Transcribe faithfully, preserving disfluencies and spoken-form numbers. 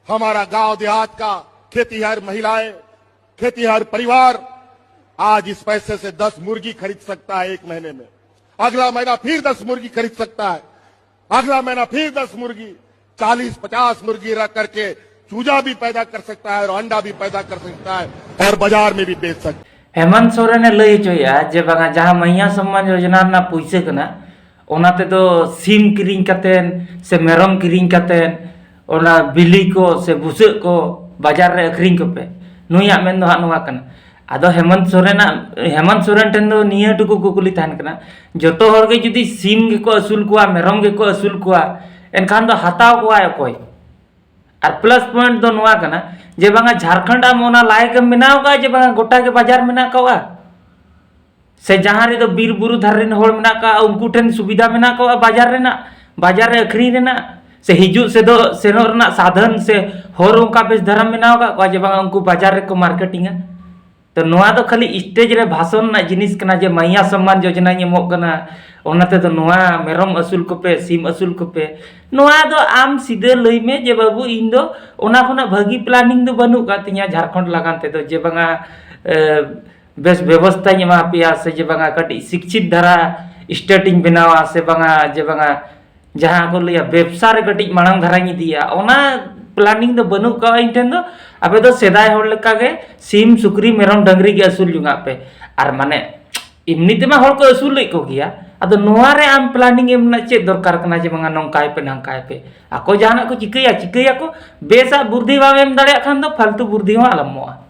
हमारा गांव देहात का खेतिहर महिलाएं, खेतिहर परिवार आज इस पैसे से दस मुर्गी खरीद सकता है एक महीने में। अगला महीना फिर दस मुर्गी खरीद सकता है, अगला महीना फिर दस मुर्गी, चालीस पचास मुर्गी रख करके चूजा भी पैदा कर सकता है और अंडा भी पैदा कर सकता है और बाजार में भी बेच सकता है। ᱦᱮᱢᱚᱱᱛ ᱥᱚᱨᱮᱱᱮ ᱞᱟᱹᱭ ᱦᱚᱪᱚᱭᱮᱫᱼᱟ ᱡᱮ ᱵᱟᱝᱟ, ᱡᱟᱦᱟᱸ ᱢᱟᱹᱭᱟ ᱥᱚᱢᱢᱟᱱ ᱡᱳᱡᱚᱱᱟ ᱨᱮᱱᱟᱜ ᱯᱩᱭᱥᱟᱹ ᱠᱟᱱᱟ, ᱚᱱᱟ ᱛᱮᱫᱚ ᱥᱤᱢ ᱠᱤᱨᱤᱧ ᱠᱟᱛᱮᱱ ᱥᱮ ᱢᱮᱨᱚᱢ ᱠᱤᱨᱤᱧ ᱠᱟᱛᱮᱱ ᱚᱱᱟ ᱵᱤᱞᱤ ᱠᱚ ᱥᱮ ᱵᱩᱥᱟᱹᱜ ᱠᱚ ᱵᱟᱡᱟᱨ ᱨᱮ ᱟᱹᱠᱷᱨᱤᱧ ᱠᱚᱯᱮ᱾ ᱱᱩᱭᱟᱜ ᱢᱮᱱ ᱫᱚ ᱦᱟᱸᱜ ᱱᱚᱣᱟ ᱠᱟᱱᱟ᱾ ᱟᱫᱚ ᱦᱮᱢᱚᱱᱛ ᱥᱚᱨᱮᱱᱟᱜ, ᱦᱮᱢᱚᱱᱛ ᱥᱚᱨᱮᱱ ᱴᱷᱮᱱ ᱫᱚ ᱱᱤᱭᱟᱹ ᱴᱩᱠᱩ ᱠᱩᱠᱞᱤ ᱛᱟᱦᱮᱱ ᱠᱟᱱᱟ, ᱡᱚᱛᱚ ᱦᱚᱲ ᱜᱮ ᱡᱩᱫᱤ ᱥᱤᱢ ᱜᱮᱠᱚ ᱟᱹᱥᱩᱞ ᱠᱚᱣᱟ, ᱢᱮᱨᱚᱢ ᱜᱮᱠᱚ ᱟᱹᱥᱩᱞ ᱠᱚᱣᱟ, ᱮᱱᱠᱷᱟᱱ ᱫᱚ ᱦᱟᱛᱟᱣ ᱠᱚᱣᱟᱭ ᱚᱠᱚᱭ? ᱟᱨ plus point ᱫᱚ ᱱᱚᱣᱟ ᱠᱟᱱᱟ ᱡᱮ ᱵᱟᱝᱟ, ᱡᱷᱟᱲᱠᱷᱚᱸᱰ ᱟᱢ ᱚᱱᱟ ᱞᱟᱭᱮᱠ ᱮᱢ ᱵᱮᱱᱟᱣ ᱠᱟᱜᱼᱟ ᱡᱮ ᱵᱟᱝᱟ ᱜᱚᱴᱟ ᱜᱮ ᱵᱟᱡᱟᱨ ᱢᱮᱱᱟᱜ ᱠᱚᱣᱟ, ᱥᱮ ᱡᱟᱦᱟᱸ ᱨᱮᱫᱚ ᱵᱤᱨ ᱵᱩᱨᱩ ᱫᱷᱟᱨᱮ ᱨᱮᱱ ᱦᱚᱲ ᱢᱮᱱᱟᱜ ᱠᱚᱣᱟ, ᱩᱱᱠᱩ ᱴᱷᱮᱱ ᱥᱩᱵᱤᱫᱷᱟ ᱢᱮᱱᱟᱜ ᱠᱚᱣᱟ ᱵᱟᱡᱟᱨ ᱨᱮᱱᱟᱜ, ᱵᱟᱡᱟᱨ ᱨᱮ ᱟᱹᱠᱷᱨᱤᱧ ᱨᱮᱱᱟᱜ, ᱥᱮ ᱦᱤᱡᱩᱜ ᱥᱮᱫᱚᱜ ᱥᱮᱱᱚᱜ ᱨᱮᱱᱟᱜ ᱥᱟᱫᱷᱚᱱ ᱥᱮ ᱦᱚᱨ ᱚᱱᱠᱟ ᱵᱮᱥ ᱫᱷᱟᱨᱟᱢ ᱵᱮᱱᱟᱣ ᱟᱠᱟᱫ ᱠᱚᱣᱟ ᱡᱮ ᱵᱟᱝᱟ ᱩᱱᱠᱩ ᱵᱟᱡᱟᱨ ᱨᱮᱠᱚ ᱢᱟᱨᱠᱮᱴᱤᱝᱟ? ᱛᱚ ᱱᱚᱣᱟ ᱫᱚ ᱠᱷᱟᱹᱞᱤ ᱥᱴᱮᱡ ᱨᱮ ᱵᱷᱟᱥᱚᱱ ᱨᱮᱱᱟᱜ ᱡᱤᱱᱤᱥ ᱠᱟᱱᱟ ᱡᱮ ᱢᱟᱭᱟ ᱥᱚᱢᱢᱟᱱ ᱡᱳᱡᱚᱱᱟᱧ ᱮᱢᱚᱜ ᱠᱟᱱᱟ, ᱚᱱᱟ ᱛᱮᱫᱚ ᱱᱚᱣᱟ ᱢᱮᱨᱚᱢ ᱟᱹᱥᱩᱞ ᱠᱚᱯᱮ, ᱥᱤᱢ ᱟᱹᱥᱩᱞ ᱠᱚᱯᱮ᱾ ᱱᱚᱣᱟ ᱫᱚ ᱟᱢ ᱥᱤᱫᱷᱟᱹ ᱞᱟᱹᱭ ᱢᱮ ᱡᱮ ᱵᱟᱹᱵᱩ, ᱤᱧ ᱫᱚ ᱚᱱᱟ ᱠᱷᱚᱱᱟᱜ ᱵᱷᱟᱹᱜᱤ planning ᱫᱚ ᱵᱟᱹᱱᱩᱜ ᱟᱠᱟᱫ ᱛᱤᱧᱟᱹ ᱡᱷᱟᱲᱠᱷᱚᱸᱰ ᱞᱟᱜᱟᱱ ᱛᱮᱫᱚ, ᱡᱮ ᱵᱟᱝᱟ, ᱮ, ᱵᱮᱥ ᱵᱮᱵᱚᱥᱛᱷᱟᱧ ᱮᱢᱟ ᱯᱮᱭᱟ, ᱥᱮ ᱡᱮ ᱵᱟᱝᱟ ᱠᱟᱹᱴᱤᱡ ᱥᱤᱠᱪᱷᱤᱛ ᱫᱷᱟᱨᱟ state ᱤᱧ ᱵᱮᱱᱟᱣᱟ, ᱥᱮ ᱵᱟᱝᱟ ᱡᱮ ᱵᱟᱝᱟ ᱡᱟᱦᱟᱸ ᱠᱚ ᱞᱟᱹᱭᱟ ᱵᱮᱵᱽᱥᱟ ᱨᱮ ᱠᱟᱹᱴᱤᱡ ᱢᱟᱲᱟᱝ ᱫᱷᱟᱨᱟᱧ ᱤᱫᱤᱭᱟ, ᱚᱱᱟ planning ᱫᱚ ᱵᱟᱹᱱᱩᱜ ᱠᱟᱜᱼᱟ ᱤᱧ ᱴᱷᱮᱱ ᱫᱚ᱾ ᱟᱯᱮ ᱫᱚ ᱥᱮᱫᱟᱭ ᱦᱚᱲ ᱞᱮᱠᱟ ᱜᱮ ᱥᱤᱢ, ᱥᱩᱠᱨᱤ, ᱢᱮᱨᱚᱢ, ᱰᱟᱹᱝᱨᱤ ᱜᱮ ᱟᱹᱥᱩᱞ ᱡᱚᱝᱟᱜ ᱯᱮ᱾ ᱟᱨ ᱢᱟᱱᱮ ᱮᱢᱱᱤ ᱛᱮᱢᱟ ᱦᱚᱲ ᱠᱚ ᱟᱹᱥᱩᱞᱮᱫ ᱠᱚᱜᱮᱭᱟ, ᱟᱫᱚ ᱱᱚᱣᱟ ᱨᱮ ᱟᱢ planning ᱮᱢ ᱨᱮᱱᱟᱜ ᱪᱮᱫ ᱫᱚᱨᱠᱟᱨ ᱠᱟᱱᱟ ᱡᱮ ᱵᱟᱝᱟ ᱱᱚᱝᱠᱟᱭ ᱯᱮ, ᱱᱷᱟᱝᱠᱟᱭ ᱯᱮ? ᱟᱠᱚ ᱡᱟᱦᱟᱱᱟᱜ ᱠᱚ ᱪᱤᱠᱟᱹᱭᱟ, ᱪᱤᱠᱟᱹᱭᱟᱠᱚ, ᱵᱮᱥᱟᱜ ᱵᱩᱨᱫᱷᱤ ᱵᱟᱢ ᱮᱢ ᱫᱟᱲᱮᱭᱟᱜ ᱠᱷᱟᱱ ᱫᱚ ᱯᱷᱟᱞᱛᱩ ᱵᱩᱨᱫᱷᱤ ᱦᱚᱸ ᱟᱞᱚᱢ ᱮᱢᱚᱜᱼᱟ᱾